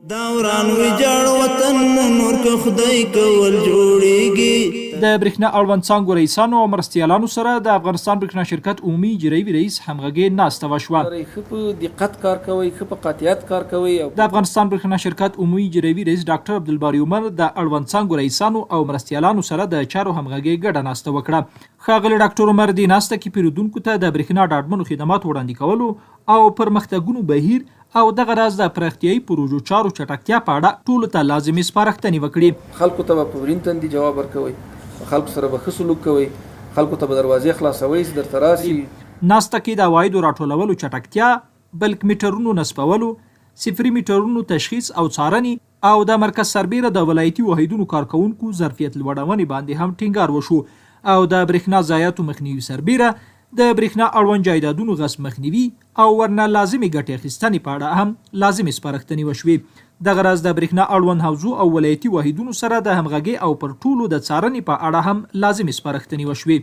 دا وران ویجاړ وطن مو نور که خدای کول جوړیږي. د برښنا اړوند څانګو رئیسانو او مرستیالانو سره د افغانستان برښنا شرکت عمومي اجرایوي رئیس همغږې ناسته وشوه. ښه په دقت کار کوئ، ښه په قاطعیت کار کوئ او. د افغانستان برښنا شرکت عمومي اجرایوي رئیس ډاکټر عبدالباري عمر د اړوند څانګو رئیسانو او مرستیالانو سره د چارو همغږۍ ګډه ناسته وکړه. ښاغلي ډاکټر عمر دې ناسته کې پېرودونکو ته د برښنا ډاډمنو خدماتو وړاندې کولو او پرمختګونو بهیر او دغه راز د پراختیايي پروژو چارو چټکتیا په اړه ټولو ته لازمې سپارښتنې وکړې. خلکو ته به په ورین تندي جواب ورکوئ، له خلکو سره به ښه سلوک کوئ، خلکو ته به دروازې خلاصوئ چې درته راشي. ناسته کې د عوایدو راټولولو چټکتیا، بلک میټرونو نصبولو، صفري میټرونو تشخیص او څارنې او د مرکز سربېره د ولایتي واحدونو کارکوونکو ظرفیت لوړونې باندې هم ټینګار وشو او د برېښنا ضایعاتو مخنیوي سربېره د برېښنا اړوند جایدادونو غصب مخنیوي او ورنه لازمې ګټې اخیستنې په اړه هم لازمې سپارښتنې وشوې. دغه راز د برېښنا اړوند حوزو او ولایتي واحدونو سره د همغږۍ او پر ټولو د څارنې په اړه هم لازمې سپارښتنې وشوې.